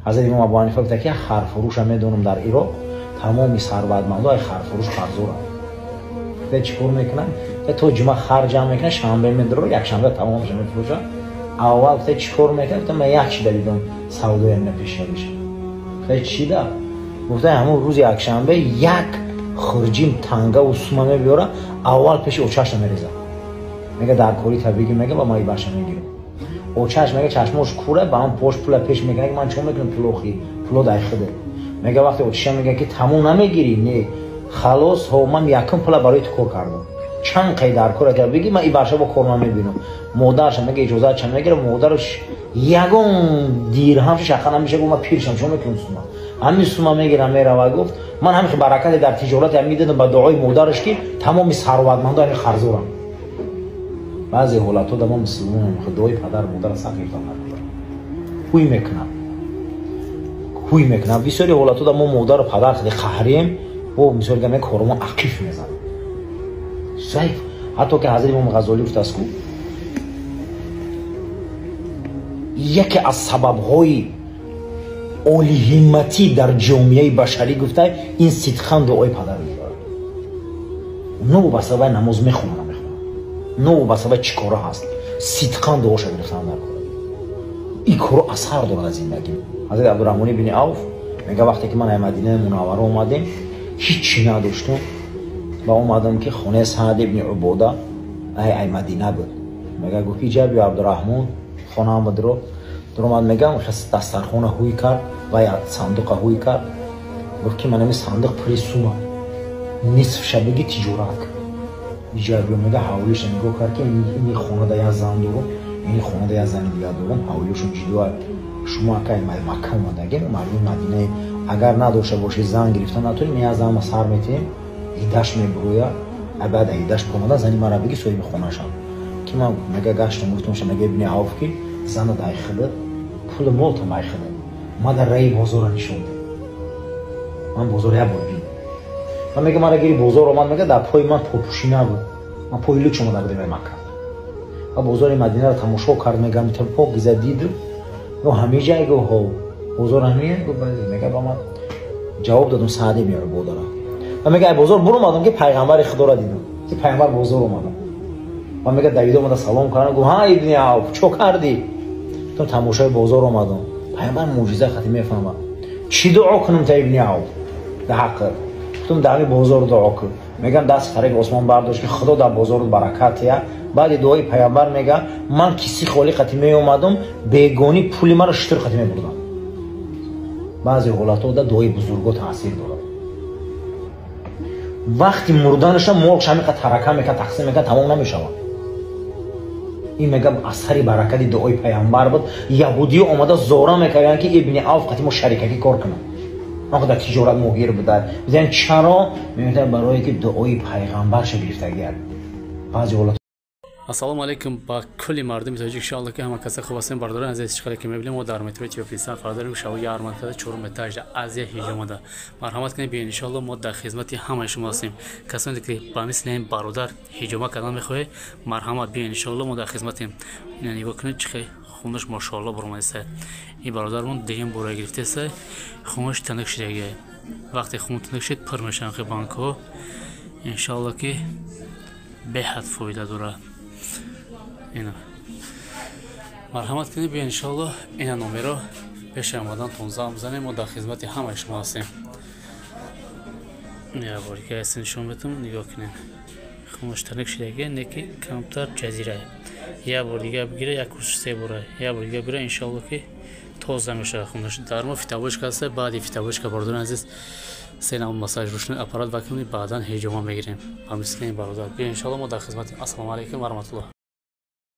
Ҳазрати Имом Абу Ҳанифа гуфта ки харфурӯша медонам дар Ироқ тамоми сарватмандо ай харфурӯш қарзоранд. Гуфта чӣ кор мекунанд? То ҷума хар ҷамъ мекунанд, шанбе медорад, якшанбе тамомаша мефурӯшанд. Аввал гуфта чӣ кор мекунад? Гуфта ман як чида дидам савдоям напешавиша. Гуфта чида? Гуфта ҳамон рӯзи якшанбе як хурҷин тангаву сума мебиёра, аввал пеши очаша мерезад. Мега дар кори табиги мега ба ман баша мегирам. Очаш мега чашмош кура, ба ман пош пула пеш мекунад, ки ман чӣ мекунам пулохи, пуло дар хида. Мега вақте очаша мега ки тамом намегирӣ, не, халос, ҳо ман якум пула барои ту кор кардам. Чанд қай дар кор агар бигӣ, ман и барша бо кор намебинам. Модарша мега иҷозатша мегира, модараш ягон дирҳамша шаха намеша, гуфт ман пиршам, чӣ мекунам сума. Ҳамин сума мегира мерава, гуфт ман ҳамин баракате дар тиҷорате ҳам медидам ба дуои модараш ки тамоми сарватмандо ҳамин қарзоранд. Баъзе ҳолатҳо да мо мусулмонем, дуои падару модарро сахт гирифтан накунад. Ҳуй мекунад. Ҳуй мекунад. Бисёри ҳолатҳо да мо модару падар хеле қаҳрем, бо мисол гап кормо ақиф мезанад. Заиф. Ҳатто ки Ҳазрати Имом Ғазолӣ гуфтааст ку яке аз сабабҳои олиҳимматӣ дар ҷомеаи башарӣ гуфта ин сидқан дуои падар мебарад. Новобаста вай намоз мехонад, намехонад, новобаста вай чӣ кора ҳаст, сидқан дуоша гирифтан дар кора. Ин коро асар дорад аз зиндагӣ. Ҳазрати Абдураҳмон ибни Авф мега вақте ки ман ай Мадинаи Мунаввара омадем, ҳичи надоштум ва омадам ки хонаи Саъд ибни Убода ай Мадина буд. Мега гуфт иҷа биё Абдураҳмон, хонаам бидро. Дуромад мегам дастархона ҳуй кард ва сандуқа ҳуй кард. Гуфт ки ман ҳамин сандуқ пури сума, нисф шабиги тиҷорат кард. Иҷа биё мега ҳавлиша нигоҳ кард ки ини хонада як зан дорум, ини хонада як зани дигар дорум, ҳавлишон ҷудоа. Шумо акай Макка омадагем, мардуми Мадинаем, агар надошта бошӣ зан гирифта натонем, як занма сар метиҳем, идаш мебуроя, баъд идаш буромада зани мара биги соҳиби хонашам. Ки ман мега гаштам гуфтам мега ибни Авф ки зана дай хидат, пули молтам ай хидат, ма дар раи бозора нишон дед. Ман бозор як бор бин. Ман мега мара гири бозор омад, мега дар пои ман попӯшӣ набуд. Ман пои луч омада будем ай Макка. Ва бозори Мадинаро тамошо кард, мега пок гиза дид. Гу ҳамин ҷай гу ҳо бозор ҳамин гу баъзе мега ба ман ҷавоб додам Саъд ибни Убодара. Ва мега ай бозор буромадам ки пайғамбари Худоро дидам. Ки пайғамбар бозор омадам. Ва мега давида омада салом кардам, гу ҳа ибни Авф, чо кардӣ? Гуфтам тамошои бозор омадам. Пайғамбар мӯъҷиза хати мефаҳмад. Чӣ дуо кунам та ибни Авф? Дар ҳаққат. Гуфтам дар ҳамин бозор дуо кун. Мегам даст тариқи осмон бардошт ки Худо дар бозорут баракат я. Баъди дуои пайғамбар мега ман киси холӣ қати меомадам, бегонӣ пули маро шутур қати мебурдам. Баъзе ҳолатҳо да дуои бузурго таъсир дорад. Вақти мурданаша молш ҳамин қад ҳарака мекард, тақсим мекард, тамом намешавад. Ин мега асари баракати дуои пайғамбар буд. Яҳудиё омада зора мекарданд ки ибни Авф қати мо шарикакӣ кор кунад. Он дар тиҷорат моҳир буда. Мегӯянд чаро? Мегӯянд барое ки дуои пайғамбарша гирифтагиад. Баъзе ҳолат. Ассалому алайкум ба кулли мардуми тоҷик, иншоалло ки ҳама каса хуб ҳастем. Бародарони азиз, чӣ қадар ки мебинем, мо дар метрои Тиёфисан қарор дорем, шавои Арманкада чорум этажда Азия ҳиҷомада. Марҳамат кунед, биёед, иншоалло мо дар хизмати ҳамаи шумо ҳастем. Касоне ки ба мисли ин бародар ҳиҷома кардан мехоҳед, марҳамат биёед, иншоалло мо дар хизматем. Ина нигоҳ кунед, чӣ хел хунаш мошоалло баромадааст. Ин бародармон дуюм бора гирифтааст, хунаш танук шудагиа. Вақте хун танук шуд, пур мешаванд хел банкҳо. Иншоалло ки беҳад фоида дорад. Ина марҳамат кунед, биё иншоалло. Ина номеро пеши омадантон занг бизанем, мо дар хизмати ҳамаи шумо ҳастем. Я борика ҳаст нишон бетум, нигоҳ кунед, хунаш танук шудагиа, не ки камтар ҷазира. Як бор дигар бигира, як курс се бора, як бор дигар бигира, иншоалло ки тоза мешавад хунаш. Дар мо фитобочка ҳаст, баъди фитобочка бародарони азиз се намуд массаж рушни аппарат вакунед, баъдан ҳиҷома мегирем. Ба мисли ин бародар биё иншоалло мо дар хизматем. Ассалому алайкум ва раҳматуллоҳ.